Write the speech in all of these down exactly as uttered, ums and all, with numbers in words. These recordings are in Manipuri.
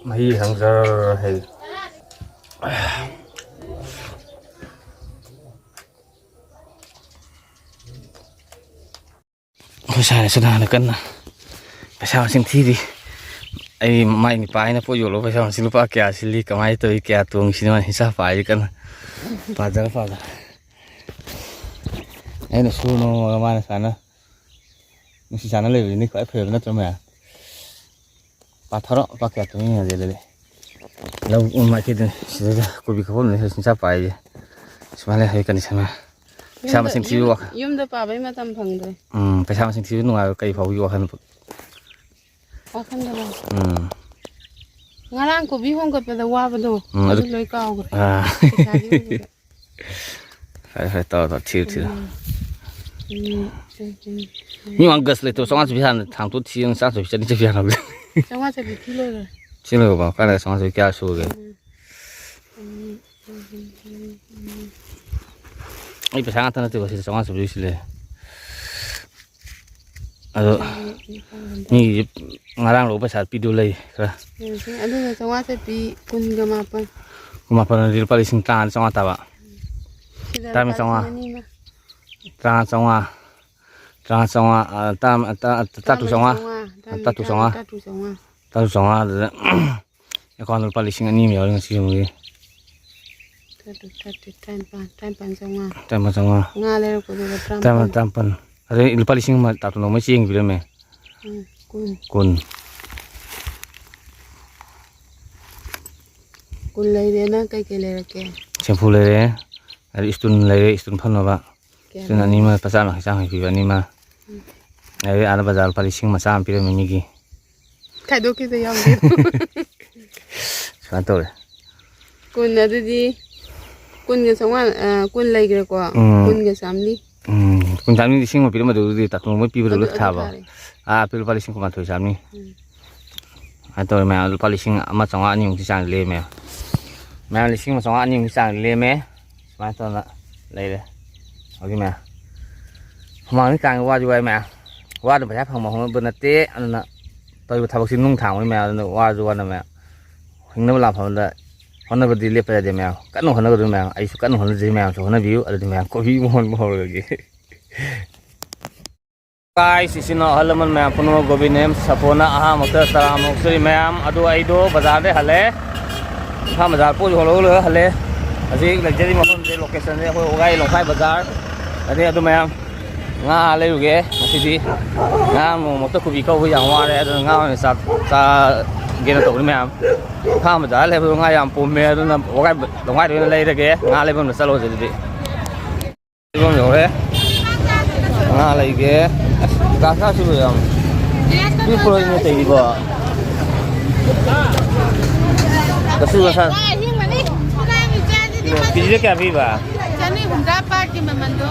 ꯃꯍꯤ ꯍꯪꯖꯔ ꯍꯩ꯫ ꯑꯩꯈꯣꯏ ꯁꯥꯏꯅ ꯁꯤꯗ ꯍꯥꯟꯅ ꯀꯟꯅ ꯄꯩꯁꯥ ꯃꯁꯤꯡ ꯊꯤꯔꯤ꯫ ꯑꯩ ꯃꯥꯏ ꯅꯨꯄꯥ ꯍꯥꯏꯅ ꯄꯣꯠ ꯌꯣꯜꯂꯣ, ꯄꯩꯁꯥ ꯃꯁꯤꯡ ꯂꯨꯄꯥ ꯀꯌꯥ ꯁꯤꯜꯂꯤ, ꯀꯃꯥꯏꯅ ꯇꯧꯏ, ꯀꯌꯥ ꯇꯣꯡꯉꯤ ꯁꯤꯅ ꯃꯥꯅ ꯍꯤꯡꯁꯥꯞ ꯄꯥꯏꯔꯤ ꯀꯟꯅ꯫ ꯄꯥꯖꯔ ꯄꯥꯖꯔ꯫ ꯑꯩꯅ ꯁꯨꯔꯨꯅꯣ ꯃꯥꯅ ꯁꯥꯟꯅ ꯅꯨꯡꯁꯤ ꯆꯥꯟꯅ ꯂꯩꯕꯁꯤꯅꯤ ꯈ꯭ꯋꯥꯏ ꯐꯩꯕ ꯅꯠꯇ꯭ꯔꯣ ꯃꯌꯥꯝ? ꯄꯥꯊꯔꯣ, ꯂꯨꯄꯥ ꯀꯌꯥ ꯇꯧꯅꯤ ꯌꯦꯡꯉꯁꯦ ꯑꯗꯨꯗꯤ꯫ ꯂꯧ ꯎ ꯃꯥꯏꯀꯩꯗꯨꯅꯤ ꯁꯤꯗꯩꯗ ꯀꯣꯕꯤ ꯈꯣꯐꯝꯗꯨꯅꯤ ꯁꯤꯗ ꯆꯤꯟꯖꯥꯛ ꯄꯥꯏꯔꯤꯁꯦ꯫ ꯁꯨꯃꯥꯏꯅ ꯂꯩ ꯍꯧꯖꯤꯛ ꯀꯟꯗꯤꯁꯟ ꯑꯃ꯫ ꯄꯩꯁꯥ ꯌꯨꯝꯗ, ꯃꯁꯤꯡ ꯊꯤꯕ ꯌꯨꯝ-, ꯋꯥꯈꯜ꯫ ꯌꯨꯝꯗ ꯄꯥꯕꯩ ꯃꯇꯝ ꯐꯪꯗ꯭ꯔꯦ꯫ ꯎꯝ, ꯄꯩꯁꯥ ꯃꯁꯤꯡ ꯊꯤꯕ ꯅꯨꯡꯉꯥꯏꯕ ꯀꯔꯤ ꯐꯥꯎꯕꯒꯤ ꯋꯥꯈꯜ? ꯋꯥꯈꯜꯗꯔꯣ? ꯎꯝ꯫ ꯉꯔꯥꯡ ꯀꯣꯕꯤ ꯍꯣꯡꯒꯠꯄꯗ ꯋꯥꯕꯗꯣ, ꯎꯝ, ꯑꯗꯨ ꯑꯗꯨ ꯂꯣꯏ ꯀꯥꯎꯈ꯭ꯔꯦ꯫ ꯑꯥ꯫ ꯄꯩꯁꯥꯒꯤ ꯑꯣꯏꯕꯗ꯫ ꯐꯔꯦ, ꯐꯔꯦ, ꯇꯧꯔꯣ, ꯇꯧꯔꯣ, ꯊꯤꯌꯨ, ꯊꯤꯌꯨ꯫ ꯎꯝ꯫ ꯎꯝ, ꯎꯝ, ꯎꯝ꯫ ꯃꯤ ꯃꯃꯥꯡ ꯒꯁ ꯂꯩꯇ꯭ꯔꯣ? ꯆꯥꯝꯃꯉꯥ ꯆꯠꯄꯤ ꯍꯥꯟꯅ ꯊꯥꯡꯇꯣꯛ ꯊꯤꯌꯨ, ꯆꯥꯝꯃꯉꯥ ꯆꯠꯄꯤ ꯆꯠꯅꯤ ꯆꯠꯄꯤ ꯍꯥꯟꯅ ꯍꯧꯖꯤꯛ꯫ ꯆꯥꯝꯃꯉꯥ ꯆꯠꯄꯤ ꯊꯤ ꯂꯣꯏꯈ꯭ꯔꯦ꯫ ꯊꯤ ꯂꯣꯏꯈ꯭ꯔꯕꯣ? ꯀꯥꯏꯗ ꯆꯥꯝꯃꯉꯥ ꯆꯠꯄꯤ ꯀꯌꯥ ꯁꯨꯔꯒꯦ? ꯎꯝ, ꯎꯝ, ꯎꯝ, ꯎꯝ, ꯎꯝ꯫ ꯑꯩ ꯄꯩꯁꯥ ꯉꯥꯛꯇ ꯅꯠꯇꯦꯀꯣ ꯁꯤꯗ ꯆꯥꯝꯃꯉꯥ ꯆꯠꯄꯤ ꯂꯩ꯫ ꯑꯗꯣ ꯆꯥꯝꯃꯉꯥ ꯆꯠꯄꯤ ꯐꯪꯉꯝꯗ꯭ꯔꯦ꯫ ꯃꯤꯒꯤꯗꯤ ꯉꯔꯥꯡ ꯂꯧꯕ ꯄꯩꯁꯥ ꯄꯤꯗꯨ ꯂꯩ ꯈꯔ꯫ ꯌꯦꯡꯁꯤ꯫ ꯑꯗꯨꯒ ꯆꯥꯝꯃꯉꯥ ꯆꯠꯄꯤ ꯀꯨꯟꯒ ꯃꯥꯄꯟ꯫ ꯀꯨꯟꯃꯥꯄꯟ ꯑꯗꯨꯗꯤ ꯂꯨꯄꯥ ꯂꯤꯁꯤꯡ ꯇꯔꯥ ꯆꯥꯝꯃꯉꯥ ꯇꯥꯕ꯫ ꯁꯤꯗ ꯇꯔꯥꯃꯔꯤ ꯂꯨꯄꯥ ꯆꯥꯝꯃꯉꯥ꯫ ꯂꯤꯁꯤꯡ ꯑꯅꯤ ꯑꯃ꯫ ꯇꯔꯥ ꯆꯥꯝꯃꯉꯥ꯫ ꯇꯔꯥ ꯆꯥꯝꯃꯉꯥ, ꯑ, ꯇꯔꯥ, ꯑ, ꯇꯔꯥ, ꯇꯔꯥ ꯇꯔꯨꯛ ꯆꯥꯝꯃꯉꯥ꯫ ꯇꯔꯥ ꯇꯔꯨꯛ ꯆꯥꯝꯃꯉꯥ꯫ ꯇꯔꯥ ꯇꯔꯨꯛ ꯆꯥꯝꯃꯉꯥ꯫ ꯇꯔꯥ ꯇꯔꯨꯛ ꯆꯥꯝꯃꯉꯥ ꯑꯗꯨꯗ ꯑꯦꯀꯥꯎꯟꯗ ꯂꯨꯄꯥ ꯂꯤꯁꯤꯡ ꯑꯅꯤ ꯑꯃ ꯌꯥꯎꯔꯤ ꯉꯁꯤ ꯍꯨꯝꯒꯤ꯫ ꯇꯔꯥ ꯇꯔꯨꯛ, ꯇꯔꯥ ꯇꯔꯦꯠ, ꯇꯔꯥꯅꯤꯄꯥꯟ, ꯇꯔꯥꯅꯤꯄꯥꯟ ꯆꯥꯝꯃꯉꯥ꯫ ꯇꯔꯥꯃꯥꯄꯟ ꯆꯥꯝꯃꯉꯥ꯫ ꯉꯥ ꯂꯩꯔꯛꯄꯗꯨꯒ ꯇꯔꯥꯃꯥꯄꯟ꯫ ꯇꯔꯥꯃꯥꯄꯟ, ꯇꯔꯥꯃꯥꯄꯟ꯫ ꯑꯗꯩ ꯂꯨꯄꯥ ꯂꯤꯁꯤꯡ ꯑꯃ ꯇꯥꯇꯣꯟ ꯅꯣꯡꯃꯩ ꯆꯦꯡ ꯄꯤꯔꯝꯃꯦ꯫ ꯎꯝ, ꯀꯨꯟ꯫ ꯀꯨꯟ꯫ ꯀꯨꯟ ꯂꯩꯔꯦ꯫ ꯅꯪ ꯀꯩꯀꯩ ꯂꯩꯔꯛꯀꯦ? ꯁꯦꯝꯐꯨ ꯂꯩꯔꯦ꯫ ꯑꯗꯩ ꯏꯁꯇꯨꯟ ꯂꯩꯔꯦ, ꯏꯁꯇꯨꯟ ꯐꯝꯅꯕ꯫ ꯀꯌꯥ ꯏꯁꯇꯨꯟ ꯑꯅꯤꯃ ꯂꯩꯔꯛꯀꯦ? ꯂꯨꯄꯥ ꯆꯥꯝꯃ ꯌꯥꯡꯈꯩ, ꯆꯥꯝꯃ ꯌꯥꯡꯈꯩ ꯄꯤꯕ ꯑꯅꯤꯃ꯫ ꯎꯝ꯫ ꯑꯗꯩ ꯑꯥꯗ ꯕꯖꯥꯔ ꯂꯨꯄꯥ ꯂꯤꯁꯤꯡ ꯑꯃ ꯆꯥꯝꯃ ꯄꯤꯔꯝꯃꯦ ꯃꯤꯒꯤ꯫ ꯈꯥꯏꯗꯣꯛꯈꯤꯕ ꯌꯥꯎꯗꯦ꯫ ꯁꯨꯃꯥꯏꯅ ꯇꯧꯔꯦ꯫ ꯀꯨꯟ ꯑꯗꯨꯗꯤ ꯀꯨꯟꯒ ꯆꯥꯝꯃꯉꯥ, ꯑ, ꯀꯨꯟ ꯂꯩꯈ꯭ꯔꯦꯀꯣ? ꯎꯝ꯫ ꯀꯨꯟꯒ ꯆꯥꯝꯃꯔꯤ꯫ ꯎꯝ, ꯀꯨꯟ ꯆꯥꯝꯃꯔꯤ ꯂꯤꯁꯤꯡ ꯑꯃ ꯄꯤꯔꯝꯕꯗꯨꯗꯤ ꯇꯥꯇꯣꯟ ꯃꯣꯏ ꯄꯤꯕꯗꯣ ꯑꯗꯨ ꯂꯣꯏ ꯑꯗꯨꯝ ꯊꯥꯕ꯫ ꯊꯥꯔꯦ꯫ ꯑꯥ, ꯄꯤ ꯂꯨꯄꯥ ꯂꯤꯁꯤꯡ ꯀꯨꯟꯃꯥꯊꯣꯏ ꯆꯥꯝꯃꯔꯤ꯫ ꯎꯝ꯫ ꯑꯗꯨꯃꯥꯏꯅ ꯇꯧꯔꯦ ꯃꯌꯥꯝ, ꯂꯨꯄꯥ ꯂꯤꯁꯤꯡ ꯑꯃ ꯆꯥꯝꯃꯉꯥ ꯑꯅꯤꯃꯨꯛꯀꯤ ꯆꯥꯡ ꯂꯦꯝꯃꯦ꯫ ꯃꯌꯥꯝ, ꯂꯤꯁꯤꯡ ꯑꯃ ꯆꯥꯝꯃꯉꯥ ꯑꯅꯤꯃꯨꯛꯀꯤ ꯆꯥꯡ ꯂꯦꯝꯃꯦ꯫ ꯁꯨꯃꯥꯏꯅ ꯇꯧꯗꯅ ꯂꯩꯔꯦ꯫ ꯍꯧꯖꯤꯛ ꯃꯌꯥꯝ ꯍꯨꯃꯥꯡꯗꯤ ꯀꯥꯡꯉꯦ, ꯋꯥꯁꯨ ꯋꯥꯏ ꯃꯌꯥꯝ꯫ ꯋꯥꯗꯅ ꯄꯩꯁꯥ ꯐꯪꯕ ꯍꯧꯅꯕ ꯅꯠꯇꯦ꯫ ꯑꯗꯨꯅ ꯇꯧꯔꯤꯕ ꯊꯕꯛꯁꯤ ꯅꯨꯡ ꯊꯥꯡꯕꯅꯤ ꯃꯌꯥꯝ꯫ ꯑꯗꯨꯅ ꯋꯥꯁꯨ ꯋꯥꯅ ꯃꯌꯥꯝ꯫ ꯍꯤꯡꯅꯕ ꯂꯥꯟꯐꯝꯗ ꯍꯣꯠꯅꯕꯗꯤ ꯂꯦꯞꯄ ꯌꯥꯗꯦ ꯃꯌꯥꯝ꯫ ꯀꯟꯅ ꯍꯣꯠꯅꯒꯗꯕꯅꯤ ꯃꯌꯥꯝ꯫ ꯑꯩꯁꯨ ꯀꯟꯅ ꯍꯣꯠꯅꯖꯔꯤ, ꯃꯌꯥꯝꯁꯨ ꯍꯣꯠꯅꯕꯤꯌꯨ꯫ ꯑꯗꯨꯗꯤ ꯃꯌꯥꯝ ꯀꯣꯕꯤ ꯑꯃꯨꯛ ꯍꯣꯟꯕ ꯍꯧꯔꯒꯦ꯫ Guys, ꯏꯆꯤꯟ ꯏꯅꯥꯎ ꯑꯍꯜ ꯂꯃꯟ ꯃꯌꯥꯝ ꯄꯨꯝꯅꯃꯛ, ꯒꯣꯕꯤꯟ ꯑꯦꯝ ꯁꯥꯄꯣꯟꯅ ꯑꯍꯥꯟꯕꯃꯛꯇ ꯇꯔꯥꯝꯅ ꯑꯣꯛꯆꯔꯤ ꯃꯌꯥꯝ꯫ ꯑꯗꯣ ꯑꯩꯗꯣ ꯕꯖꯥꯔꯗꯩ ꯍꯜꯂꯦ, ꯏꯝꯐꯥꯜ ꯕꯖꯥꯔ ꯄꯣꯠ ꯌꯣꯜꯍꯧꯔꯒ ꯍꯜꯂꯦ꯫ ꯍꯧꯖꯤꯛ ꯂꯩꯖꯔꯤ ꯃꯐꯝꯁꯦ, location ꯁꯦ ꯑꯩꯈꯣꯏ ꯋꯥꯒꯥꯏ ꯂꯝꯈꯥꯏ ꯕꯖꯥꯔ꯫ ꯑꯗꯩ ꯑꯗꯨ ꯃꯌꯥꯝ ꯉꯥ ꯂꯩꯔꯨꯒꯦ ꯉꯁꯤꯗꯤ꯫ ꯉꯔꯥꯡ ꯅꯣꯡꯃꯛꯇ ꯀꯣꯕꯤ ꯀꯛꯎꯕ ꯌꯥꯝ ꯋꯥꯔꯦ, ꯑꯗꯨꯅ ꯉꯥ ꯑꯣꯏꯅ ꯆꯥ-, ꯆꯥꯒꯦꯅ ꯇꯧꯕꯅꯤ ꯃꯌꯥꯝ꯫ ꯏꯝꯐꯥꯜ ꯕꯖꯥꯔ ꯂꯩꯕꯗꯣ ꯉꯥ ꯌꯥꯝ ꯄꯨꯝꯃꯦ, ꯑꯗꯨꯅ ꯋꯥꯒꯥꯏ ꯂꯝꯈꯥꯏꯗ ꯑꯣꯏꯅ ꯂꯩꯔꯒꯦ꯫ ꯉꯥ ꯂꯩꯐꯝꯗ ꯆꯠꯂꯨꯁꯦ ꯑꯗꯨꯗꯤ꯫ ꯂꯩꯐꯝ ꯌꯧꯔꯦ꯫ ꯉꯥ ꯂꯩꯒꯦ꯫ ꯑꯁ, ꯀꯥ ꯈꯔꯁꯨ ꯌꯥꯝ ꯄꯤꯛꯄ꯭ꯔꯣ ꯏꯅꯦ ꯇꯧꯔꯤꯕꯣ? ꯀꯩꯁꯨ ꯃꯁꯥ-, ꯀꯦꯖꯤꯗ ꯀꯌꯥ ꯄꯤꯕ? ꯆꯅꯤ ꯍꯨꯝꯗ꯭ꯔꯥ ꯄꯥꯠꯀꯤ ꯃꯃꯜꯗꯣ꯫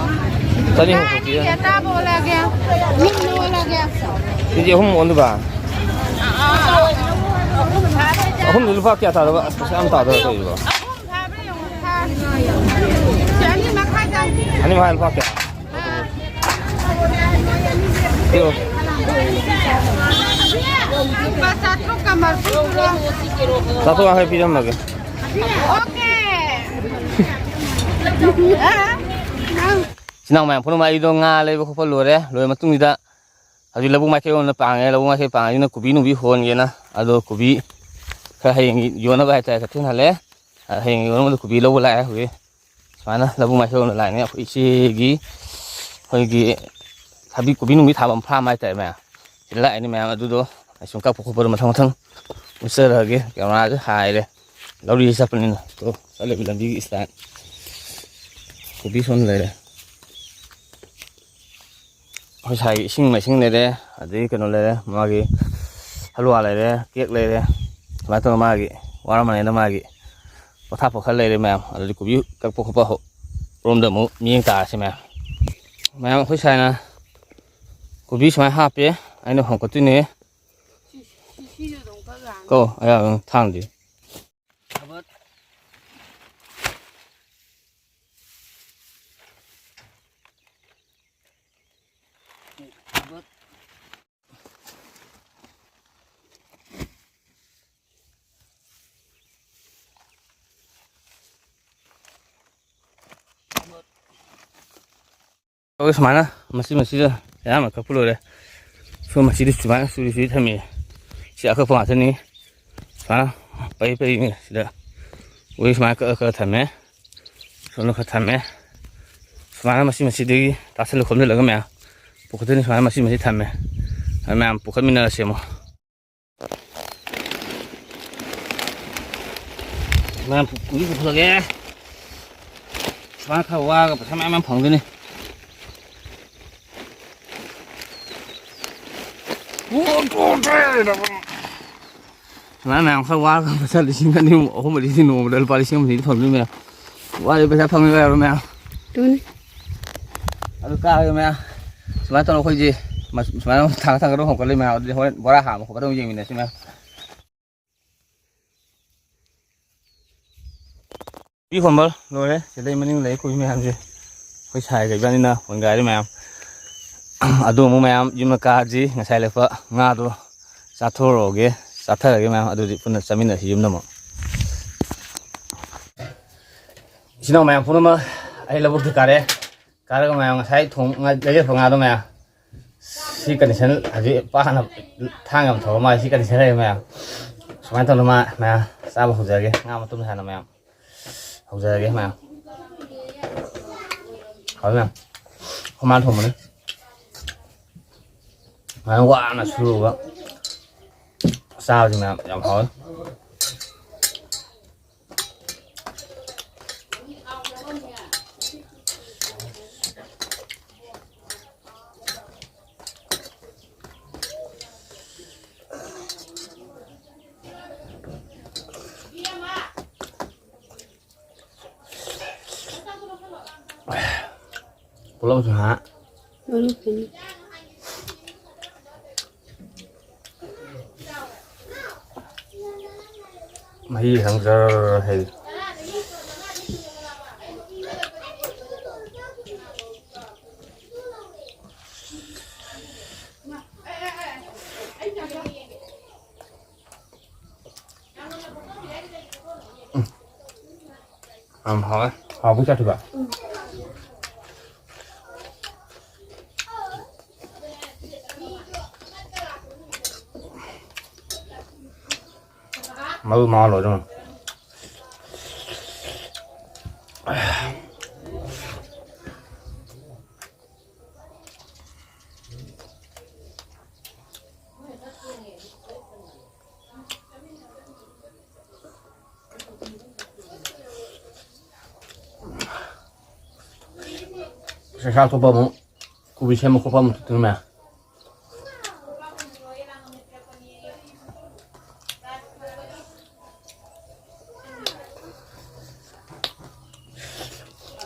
ꯆꯅꯤ ꯍꯨꯝꯐꯨ ꯄꯤꯔꯦ꯫ ꯑꯇꯥꯕ ꯑꯣꯜꯂꯛꯑꯒꯦ꯫ ꯅꯤꯝꯅ ꯑꯣꯜꯂꯛꯑꯒꯦ꯫ ꯀꯦꯖꯤ ꯑꯍꯨꯝ ꯑꯣꯟꯗꯣꯏꯕ? ꯑꯥ, ꯑꯥ꯫ ꯑꯍꯨꯝꯗꯨ ꯂꯨꯄꯥ ꯀꯌꯥ ꯇꯥꯗꯕ? ꯑꯁ, ꯄꯩꯁꯥ ꯌꯥꯝ ꯇꯥꯗꯕ ꯇꯧꯔꯤꯕꯣ? ꯑꯍꯨꯝ ꯐꯥꯕ꯭ꯔꯥ ꯌꯦꯡꯉꯣ, ꯐꯥ-, ꯁꯤ ꯑꯅꯤ ꯃꯈꯥꯏ ꯇꯥꯏ꯫ ꯑꯅꯤ ꯃꯈꯥꯏ ꯂꯨꯄꯥ ꯀꯌꯥ? ꯑꯥ꯫ ꯄꯤꯔꯣ꯫ ꯂꯨꯄꯥ ꯆꯥꯇ꯭ꯔꯨꯛꯀ ꯃꯔꯐꯨ ꯄꯤꯔꯣ꯫ ꯆꯥꯇ꯭ꯔꯨꯛ ꯌꯥꯡꯈꯩ ꯄꯤꯔꯝꯃꯒꯦ꯫ ꯑꯣꯀꯦ꯫ ꯑꯥ, ꯅꯪ ꯏꯆꯤꯟ ꯏꯅꯥꯎ ꯃꯌꯥꯝ ꯄꯨꯝꯅꯃꯛ, ꯑꯩꯗꯣ ꯉꯥ ꯂꯩꯕ ꯈꯣꯠꯄ ꯂꯣꯏꯔꯦ꯫ ꯂꯣꯏꯔ ꯃꯇꯨꯡꯁꯤꯗ ꯍꯧꯖꯤꯛ ꯂꯧꯕꯨꯛ ꯃꯥꯏꯀꯩꯔꯣꯝꯗ ꯄꯥꯡꯉꯦ꯫ ꯂꯧꯕꯨꯛ ꯃꯥꯏꯀꯩ ꯄꯥꯡꯉꯤꯁꯤꯅ ꯀꯣꯕꯤ ꯅꯨꯡꯕꯤ ꯍꯣꯟꯒꯦꯅ꯫ ꯑꯗꯣ ꯀꯣꯕꯤ ꯈꯔ ꯍꯌꯦꯡ ꯌꯣꯟꯅꯕ ꯍꯥꯏꯇꯥꯔꯦ, ꯀꯩꯊꯦꯜ ꯍꯜꯂꯦ꯫ ꯑ, ꯍꯌꯦꯡ ꯌꯣꯟꯅꯕꯗ ꯀꯣꯕꯤ ꯂꯧꯕ ꯂꯥꯛꯑꯦ ꯍꯧꯖꯤꯛ꯫ ꯁꯨꯃꯥꯏꯅ ꯂꯧꯕꯨꯛ ꯃꯥꯏꯀꯩꯔꯣꯝꯗ ꯂꯥꯛꯏꯅꯦ꯫ ꯑꯩꯈꯣꯏ ꯏꯆꯦꯒꯤ, ꯑꯩꯈꯣꯏꯒꯤ ꯊꯕꯤ, ꯀꯣꯕꯤ ꯅꯨꯡꯕꯤ ꯊꯥꯐꯝ farm ꯍꯥꯏꯇꯥꯔꯦ ꯃꯌꯥꯝ꯫ ꯁꯤꯗ ꯂꯥꯛꯏꯅꯦ ꯃꯌꯥꯝ꯫ ꯑꯗꯨꯗꯣ ꯑꯩ ꯁꯨꯝ ꯀꯛꯄ ꯈꯣꯠꯄꯗꯣ ꯃꯊꯪ ꯃꯊꯪ ꯎꯠꯆꯔꯛꯑꯒꯦ꯫ Camera ꯁꯦ ꯍꯥꯏꯔꯦ꯫ ꯂꯧꯔꯤ ꯆꯠꯄꯅꯤꯅ꯫ ꯇꯣ, ꯆꯠꯂꯤꯕ ꯂꯝꯕꯤꯒꯤ style꯫ ꯀꯣꯕꯤ ꯁꯣꯝꯗ ꯂꯩꯔꯦ꯫ ꯑꯩꯈꯣꯏ ꯁꯥꯏꯒꯤ ꯏꯁꯤꯡ ꯃꯥꯏꯁꯤꯡ ꯂꯩꯔꯦ, ꯑꯗꯒꯤ ꯀꯩꯅꯣ ꯂꯩꯔꯦ, ꯃꯥꯒꯤ ꯍꯜꯋꯥ ꯂꯩꯔꯦ, cake ꯂꯩꯔꯦ, ꯁꯨꯃꯥꯏꯅ ꯇꯧꯔꯒ ꯃꯥꯒꯤ ꯋꯥꯔꯝꯃꯅꯤꯅ ꯃꯥꯒꯤ ꯄꯣꯊꯥꯐꯝ ꯈꯔ ꯂꯩꯔꯦ ꯃꯌꯥꯝ꯫ ꯑꯗꯨꯗꯤ ꯀꯣꯕꯤ ꯀꯛꯄ ꯈꯣꯠꯄ ꯍꯧ-, ꯔꯣꯝꯗ ꯑꯃꯨꯛ ꯃꯤꯠꯌꯦꯡ ꯇꯥꯔꯁꯤ ꯃꯌꯥꯝ꯫ ꯃꯌꯥꯝ, ꯑꯩꯈꯣꯏ ꯁꯥꯏꯅ ꯀꯣꯕꯤ ꯁꯨꯃꯥꯏꯅ ꯍꯥꯞꯄꯦ, ꯑꯩꯅ ꯍꯣꯡꯀꯠꯇꯣꯏꯅꯦ꯫ ꯁꯤ-, ꯁꯤ-, ꯁꯤꯁꯨ ꯑꯗꯨꯝ ꯀꯛ ꯌꯥꯅꯤ꯫ ꯀꯣ, ꯑꯌꯥ, ꯊꯥꯡꯗꯤ꯫ ꯑꯩꯈꯣꯏ ꯁꯨꯃꯥꯏꯅ ꯃꯆꯤ ꯃꯆꯤꯗ ꯑꯌꯥꯝꯕ ꯀꯛꯄ ꯂꯣꯏꯔꯦ꯫ ꯁꯣ ꯃꯆꯤꯗ ꯁꯨꯃꯥꯏꯅ ꯆꯨꯔꯤ ꯆꯨꯔꯤ ꯊꯝꯃꯤ꯫ ꯁꯤ ꯑꯀꯛꯄ ꯉꯥꯛꯇꯅꯤ꯫ ꯁꯨꯃꯥꯏꯅ ꯄꯩ ꯄꯩꯅꯤ ꯁꯤꯗ꯫ ꯎꯔꯤ ꯁꯨꯃꯥꯏꯅ ꯀꯛꯑ ꯀꯛꯑ ꯊꯝꯃꯦ꯫ ꯁꯣꯝꯗ ꯈꯔ ꯊꯝꯃꯦ꯫ ꯁꯨꯃꯥꯏꯅ ꯃꯆꯤ ꯃꯆꯤꯗꯒꯤ ꯇꯥꯁꯜꯂ ꯈꯣꯝꯖꯤꯜꯂꯒ ꯃꯌꯥꯝ ꯄꯨꯈꯠꯇꯣꯏꯅꯤ꯫ ꯁꯨꯃꯥꯏꯅ ꯃꯆꯤ ꯃꯆꯤ ꯊꯝꯃꯦ꯫ ꯑꯗꯨ ꯃꯌꯥꯝ ꯄꯨꯈꯠꯃꯤꯟꯅꯔꯁꯦ ꯑꯃꯨꯛ꯫ ꯃꯌꯥꯝ ꯄꯨ-, ꯄꯨꯗꯤ ꯄꯨꯈꯠꯂꯒꯦ꯫ ꯁꯨꯃꯥꯏꯅ ꯈꯔ ꯋꯥꯔꯒ ꯄꯩꯁꯥ ꯃꯌꯥꯝ ꯃꯌꯥꯝ ꯐꯪꯗꯣꯏꯅꯤ꯫ ꯁꯨꯃꯥꯏꯅ ꯃꯌꯥꯝ ꯈꯔ ꯋꯥꯔꯒ ꯄꯩꯁꯥ ꯂꯤꯁꯤꯡ ꯑꯅꯤꯃꯨꯛ, ꯑꯍꯨꯝ ꯃꯔꯤꯗꯤ ꯅꯣꯡꯃꯗ ꯂꯨꯄꯥ ꯂꯤꯁꯤꯡ ꯑꯃ ꯑꯅꯤꯗꯤ ꯐꯪꯗꯣꯏꯅꯤ ꯃꯌꯥꯝ꯫ ꯋꯥꯔꯦ, ꯄꯩꯁꯥ ꯐꯪꯗꯕ ꯌꯥꯔꯣꯏ ꯃꯌꯥꯝ꯫ ꯑꯗꯨꯅꯤ꯫ ꯑꯗꯨ ꯀꯥꯔꯒ ꯃꯌꯥꯝ ꯁꯨꯃꯥꯏꯅ ꯇꯧꯔ ꯑꯩꯈꯣꯏꯁꯦ ꯃ-, ꯁꯨꯃꯥꯏꯅ ꯊꯥꯡꯒꯠ ꯊꯥꯡꯒꯠ ꯑꯗꯨꯝ ꯍꯣꯡꯒꯠꯂꯤ ꯃꯌꯥꯝ꯫ ꯑꯗꯨꯗꯤ ꯍꯣꯔꯦꯟ ꯕꯣꯔꯥ ꯍꯥꯟꯕ ꯈꯣꯠꯄ ꯑꯗꯨꯝ ꯌꯦꯡꯃꯤꯟꯅꯁꯤ ꯃꯌꯥꯝ꯫ ꯄꯤ ꯈꯣꯝꯕ ꯂꯣꯏꯔꯦ꯫ ꯁꯤꯗꯩ ꯃꯅꯤꯡ ꯂꯩ ꯑꯩꯈꯣꯏ ꯃꯌꯥꯝꯁꯦ꯫ ꯑꯩꯈꯣꯏ ꯁꯥꯏꯒ ꯏꯕꯥꯅꯤꯅ ꯍꯣꯟꯒꯥꯏꯔꯤ ꯃꯌꯥꯝ꯫ ꯑꯗꯨ ꯑꯃꯨꯛ ꯃꯌꯥꯝ ꯌꯨꯝꯗ ꯀꯥꯔꯁꯤ꯫ ꯉꯁꯥꯏ ꯂꯦꯛꯄ ꯉꯥꯗꯣ ꯆꯥꯊꯣꯔꯛꯑꯒꯦ, ꯆꯥꯊꯔꯒꯦ ꯃꯌꯥꯝ꯫ ꯑꯗꯨꯗꯤ ꯄꯨꯟꯅ ꯆꯥꯃꯤꯟꯅꯁꯤ ꯌꯨꯝꯗ ꯑꯃꯨꯛ꯫ ꯏꯆꯤꯟ ꯏꯅꯥꯎ ꯃꯌꯥꯝ ꯄꯨꯝꯅꯃꯛ ꯑꯩ ꯂꯧꯕꯨꯛꯇ ꯀꯥꯔꯦ꯫ ꯀꯥꯔꯒ ꯃꯌꯥꯝ ꯉꯁꯥꯏ ꯊꯣꯡ-, ꯉ-, ꯂꯩꯔꯛꯄ ꯉꯥꯗꯣ ꯃꯌꯥꯝ ꯁꯤ condition ꯍꯧꯖꯤꯛ ꯄꯥꯛ ꯍꯥꯟꯅ ꯊꯥꯡ ꯌꯥꯝ ꯊꯧꯔ ꯃꯥꯜꯂꯦ꯫ ꯁꯤ condition ꯂꯩꯔꯦ ꯃꯌꯥꯝ꯫ ꯁꯨꯃꯥꯏꯅ ꯇꯧꯗꯅ ꯃꯥ ꯃꯌꯥꯝ ꯆꯥꯕ ꯍꯧꯖꯔꯒꯦ꯫ ꯉꯥ ꯃꯇꯨꯝ ꯍꯥꯟꯅ ꯃꯌꯥꯝ ꯍꯧꯖꯔꯒꯦ ꯃꯌꯥꯝ꯫ ꯍꯥꯎꯋꯤ ꯃꯌꯥꯝ꯫ ꯑꯩꯈꯣꯏ ꯃꯥꯅ ꯊꯣꯡꯕꯅꯤ꯫ ꯁꯨꯃꯥꯏꯅ ꯋꯥꯅ ꯁꯨꯔꯨꯕ ꯆꯥꯕꯁꯤ ꯃꯌꯥꯝ ꯌꯥꯝ ꯍꯥꯎꯋꯤ꯫ ꯄꯨꯂꯞꯁꯨ ꯍꯥ꯫ ꯃꯔꯨꯞꯀꯤꯅꯤ꯫ ꯃꯍꯤ ꯈꯪ ꯖꯔ ꯍꯩ꯫ ꯎꯝ꯫ ꯌꯥꯝ ꯍꯥꯎꯋꯦ꯫ ꯍꯥꯎꯕ ꯆꯥꯊꯕ꯫ ꯎꯝ꯫ ꯃꯔꯨ ꯃꯔꯥꯡ ꯂꯣꯏ ꯑꯗꯨꯝ꯫ ꯆꯥꯛ ꯆꯥ ꯇꯣꯛꯄ ꯑꯃꯨꯛ ꯀꯣꯕꯤ ꯁꯦꯝꯕ ꯈꯣꯠꯄ ꯑꯃꯨꯛ ꯆꯠꯇꯣꯏꯅꯦ꯫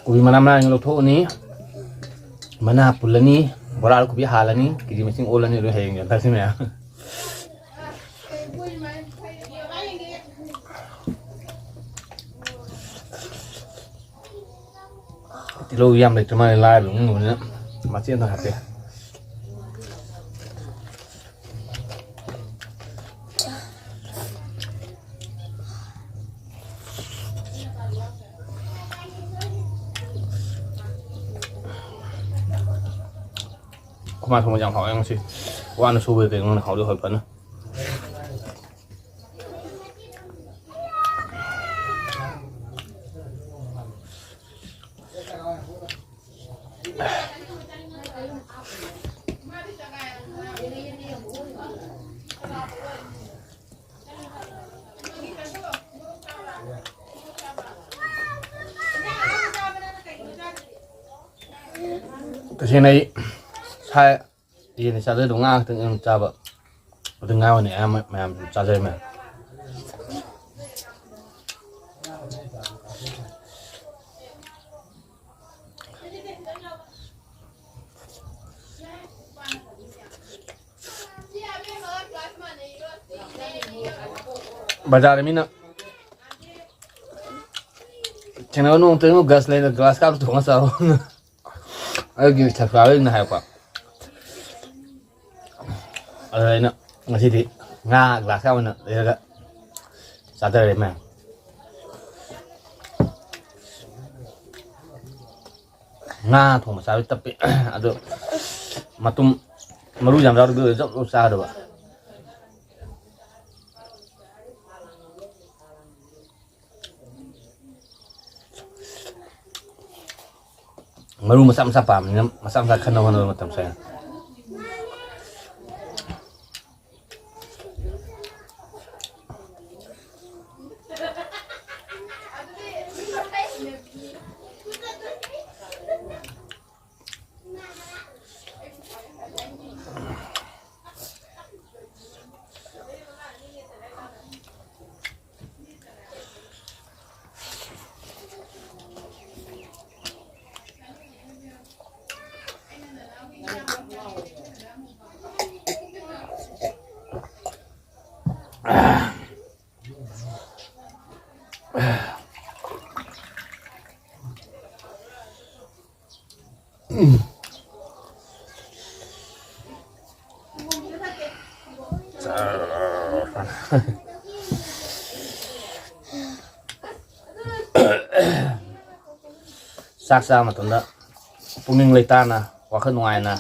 ꯀꯣꯕꯤ ꯃꯅꯥ ꯃꯅꯥꯁꯤꯡ ꯂꯧꯊꯣꯛꯑꯅꯤ, ꯃꯅꯥ ꯄꯨꯜꯂꯅꯤ, ꯕꯣꯔꯥꯗ ꯀꯣꯕꯤ ꯍꯥꯜꯂꯅꯤ, ꯀꯦ ꯖꯤ ꯃꯁꯤꯡ ꯑꯣꯜꯂꯅꯤ, ꯑꯗꯨ ꯍꯌꯦꯡ ꯌꯦꯟꯊꯛꯁꯤ ꯃꯌꯥꯝ꯫ ꯇꯤꯜꯍꯧ ꯌꯥꯝ ꯂꯩꯇ꯭ꯔ ꯃꯥꯜꯂꯦ, ꯂꯥꯏꯔꯕ ꯏꯃꯨꯡ ꯑꯣꯏꯕꯅꯤꯅ ꯃꯆꯦꯠ ꯑꯃ ꯍꯥꯞꯄꯦ꯫ ꯑꯩꯈꯣꯏ ꯃꯥ ꯊꯣꯡꯕ ꯌꯥꯝ ꯍꯥꯎꯋꯦ ꯉꯁꯤ꯫ ꯋꯥꯅ ꯁꯨꯕꯗ ꯀꯩꯅꯣ ꯍꯥꯎꯗꯤ ꯍꯥꯎꯋꯦ ꯐꯖꯅ꯫ ꯇꯁꯦꯡꯅ ꯑꯩ ꯁꯥ ꯌꯦꯟ ꯆꯥꯖꯗꯧ ꯉꯥ ꯈꯛꯇꯪ ꯑꯗꯨꯝ ꯆꯥꯕ꯫ ꯑꯗꯨ ꯉꯥ ꯑꯣꯏꯅ ꯑꯌꯥꯝꯕ ꯃꯌꯥꯝ ꯆꯥꯖꯔꯦ ꯃꯌꯥꯝ꯫ ꯕꯖꯥꯔꯗ ꯃꯤꯅ ꯊꯦꯡꯅꯕ ꯅꯣꯡꯃꯇ ꯒꯁ ꯂꯩꯅ ꯒ꯭ꯂꯥꯁ ꯀꯥꯞꯇ ꯊꯣꯡꯉ ꯆꯥꯔꯣ꯫ ꯑꯩꯒꯤ ꯁꯕꯁꯀ꯭ꯔꯥꯏꯕꯔꯁꯤꯡꯅ ꯍꯥꯏꯔꯛꯄ꯫ ꯑꯗꯨꯗ ꯑꯩꯅ ꯉꯁꯤꯗꯤ ꯉꯥ ꯒ꯭ꯂꯥꯁꯀ ꯑꯣꯏꯅ ꯂꯩꯔꯒ ꯆꯥꯊꯔꯦ ꯃꯌꯥꯝ꯫ ꯉꯥ ꯊꯣꯡꯕ ꯆꯥꯕꯗꯤ ꯇꯞꯄꯤ꯫ ꯑꯗꯣ ꯃꯇꯨꯝ ꯃꯔꯨ ꯌꯥꯝ ꯌꯥꯎꯔꯗꯤ ꯖꯞ ꯖꯞ ꯆꯥꯒꯗꯕ꯫ ꯃꯔꯨ ꯃꯆꯥ ꯃꯆꯥ ꯄꯥꯝꯕꯅꯤꯅ ꯃꯆꯥ ꯃꯆꯥ ꯈꯟꯅꯕ ꯍꯣꯠꯅꯕ ꯃꯇꯝꯁꯦ꯫ ꯆꯥꯛ ꯆꯥꯕ ꯃꯇꯝꯗ ꯄꯨꯛꯅꯤꯡ ꯂꯩꯇꯥꯅ, ꯋꯥꯈꯜ ꯅꯨꯡꯉꯥꯏꯅ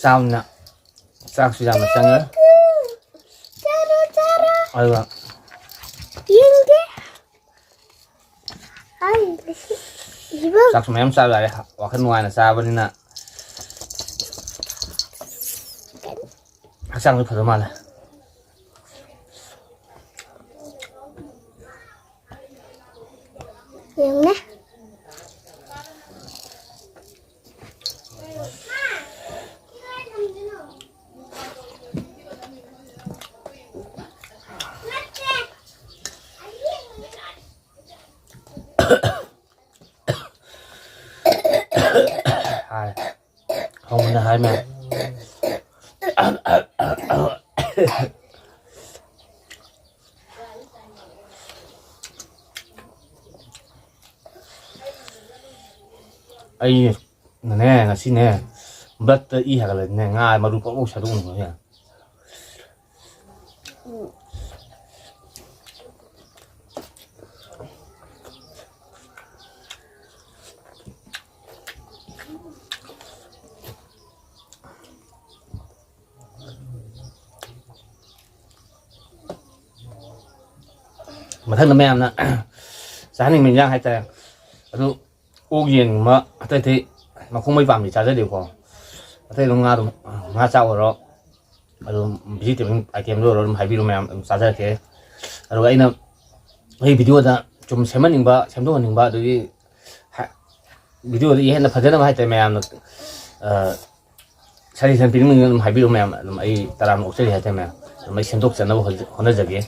ꯆꯥꯕꯅꯤꯅ ꯆꯥꯛꯁꯨ ꯌꯥꯝꯅ ꯆꯪꯉꯦ꯫ ꯆꯥꯔꯣ, ꯆꯥꯔꯣ꯫ ꯑꯗꯨꯒ ꯌꯦꯡꯒꯦ꯫ ꯑꯩ ꯉꯁꯤ ꯏꯕꯣ꯫ ꯆꯥꯛꯁꯨ ꯃꯌꯥꯝ ꯆꯥꯕ ꯌꯥꯔꯦ꯫ ꯋꯥꯈꯜ ꯅꯨꯡꯉꯥꯏꯅ ꯆꯥꯕꯅꯤꯅ ꯍꯛꯆꯥꯡꯁꯨ ꯐꯗꯧ ꯃꯥꯜꯂꯦ꯫ ꯌꯦꯡꯉꯨꯅꯦ꯫ ꯍꯥꯏ꯫ ꯍꯧꯅ ꯍꯥꯏ ꯃꯌꯥꯝ꯫ ꯑꯩꯅꯅꯦ ꯉꯁꯤꯅꯦ bloodꯇ ꯏ ꯍꯥꯏꯒꯠꯂꯗꯤꯅꯦ ꯉꯥ ꯃꯔꯨ ꯄꯣꯛ ꯄꯣꯛ ꯁꯥꯗꯣꯛꯅꯤꯡꯕꯅꯦ꯫ ꯃꯊꯪꯗ ꯃꯌꯥꯝꯅ ꯆꯥꯍꯟꯅꯤꯡꯕ ꯏꯟꯖꯥꯡ ꯍꯥꯏꯇꯥꯔꯦ, ꯑꯗꯨ ꯑꯣꯛ ꯌꯦꯟꯒꯨꯝꯕ ꯑꯇꯩ ꯑꯇꯩ ꯃꯈꯣꯡ ꯃꯩ ꯄꯥꯝꯕꯤ ꯆꯥꯖꯗꯦꯀꯣ꯫ ꯑꯇꯩ ꯑꯗꯨꯝ ꯉꯥ ꯑꯗꯨꯝ, ꯉꯥ ꯆꯥ ꯑꯣꯏꯔꯣ, ꯑꯗꯨꯝ vegetable itemꯗ ꯑꯣꯏꯔꯣ ꯑꯗꯨꯝ ꯍꯥꯏꯕꯤꯔꯣ ꯃꯌꯥꯝ, ꯑꯗꯨꯝ ꯆꯥꯖꯔꯛꯀꯦ꯫ ꯑꯗꯨꯒ ꯑꯩꯅ ꯑꯩ videoꯗ ꯁꯨꯝ ꯁꯦꯝꯍꯟꯅꯤꯡꯕ, ꯁꯦꯝꯗꯣꯛꯍꯟꯅꯤꯡꯕ, ꯑꯗꯨꯒꯤ ꯍꯥ-, videoꯗ ꯍꯦꯟꯅ ꯐꯖꯅꯕ ꯍꯥꯏꯇꯥꯔꯦ ꯃꯌꯥꯝꯅ, ꯑ, suggestion ꯄꯤꯅꯤꯡꯕ ꯑꯗꯨꯝ ꯍꯥꯏꯕꯤꯔꯣ ꯃꯌꯥꯝ, ꯑꯗꯨꯝ ꯑꯩ ꯇꯔꯥꯝꯅ ꯑꯣꯛꯆꯔꯤ ꯍꯥꯏꯇꯥꯔꯦ ꯃꯌꯥꯝ, ꯑꯗꯨꯝ ꯑꯩ ꯁꯦꯝꯗꯣꯛꯆꯅꯕ ꯍꯣꯠꯅ-, ꯍꯣꯠꯅꯖꯒꯦ꯫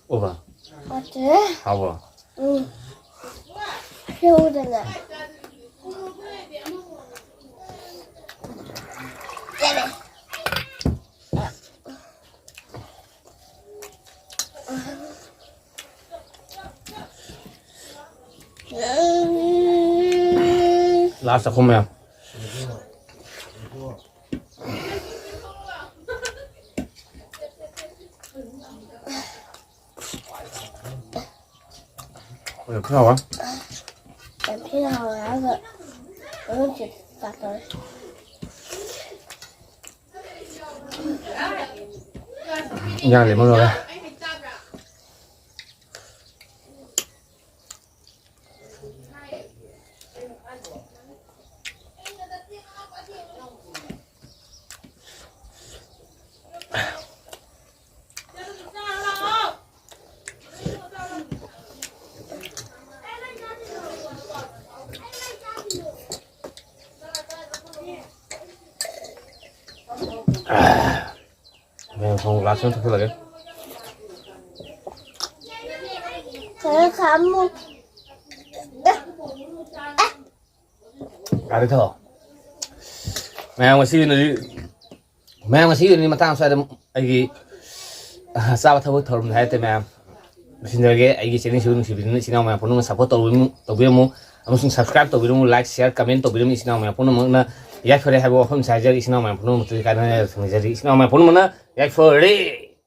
ꯑꯣꯕ꯫ ꯍꯥꯎꯕ꯭ꯔꯣ? ꯎꯝ꯫ ꯍꯦꯛꯎꯗꯅ꯫ Last ꯆꯥꯛꯈꯨꯝ ꯃꯌꯥꯝ꯫ ꯌꯥꯝ ꯊꯤꯅ ꯍꯥꯎꯋꯦ꯫ ꯌꯥꯝ ꯊꯤꯅ ꯍꯥꯎꯋꯦ ꯍꯥꯏꯔꯒ ꯃꯅꯨꯡꯁꯤ ꯇꯥꯗꯧꯔꯦ꯫ ꯏꯟꯖꯥꯡ ꯂꯦꯝꯍꯜꯂꯣꯔꯦ꯫ ꯃꯌꯥꯝ ꯊꯣꯡ ꯒ꯭ꯂꯥꯁ ꯑꯃ ꯊꯛꯆꯜꯂꯒꯦ꯫ ꯈꯔ ꯈꯥꯛꯑꯝꯃꯣ꯫ ꯒꯥꯔꯤ ꯊꯧ꯫ ꯃꯌꯥꯝ ꯉꯁꯤ ꯑꯣꯏꯅꯗꯤ, ꯃꯌꯥꯝ ꯉꯁꯤ ꯑꯣꯏꯅꯗꯤ ꯃꯇꯥꯡ ꯑꯁ꯭ꯋꯥꯏꯗ ꯑꯩꯒꯤ, ꯑ, ꯆꯥꯕ ꯊꯛꯄ ꯊꯧꯔꯝꯗ ꯍꯥꯏꯔꯛꯇꯦ ꯃꯌꯥꯝ꯫ ꯂꯣꯏꯁꯤꯟꯖꯔꯒꯦ꯫ ꯑꯩꯒꯤ ꯆꯦꯅꯦꯜꯁꯤꯕꯨ ꯅꯨꯡꯁꯤꯕꯤꯗꯨꯅ ꯏꯆꯤꯟ ꯏꯅꯥꯎ ꯃꯌꯥꯝ ꯄꯨꯝꯅꯃꯛ ꯁꯞꯄꯣꯔꯠ ꯇꯧꯕꯤꯔꯝꯃꯨ, ꯇꯧꯕꯤꯔꯝꯃꯨ ꯑꯃꯁꯨꯡ ꯁꯕꯁꯀ꯭ꯔꯥꯏꯕ ꯇꯧꯕꯤꯔꯝꯃꯨ, ꯂꯥꯏꯛ, ꯁꯤꯌꯥꯔ, ꯀꯃꯦꯟ ꯇꯧꯕꯤꯔꯝꯃꯨ꯫ ꯏꯆꯤꯟ ꯏꯅꯥꯎ ꯃꯌꯥꯝ ꯄꯨꯝꯅꯃꯛꯅ ꯌꯥꯏꯐꯔꯦ ꯍꯥꯏꯕ ꯋꯥꯐꯝꯁꯦ ꯍꯥꯏꯖꯔꯤ꯫ ꯏꯆꯤꯟ ꯏꯅꯥꯎ ꯃꯌꯥꯝ ꯄꯨꯝꯅꯃꯛꯇꯗꯤ ꯀꯥꯏꯅ ꯊꯝꯖꯔꯤ꯫ ꯏꯆꯤꯟ ꯏꯅꯥꯎ ꯃꯌꯥꯝ ꯄꯨꯝꯅꯃꯛꯅ ꯌꯥꯏꯐꯔꯦ꯫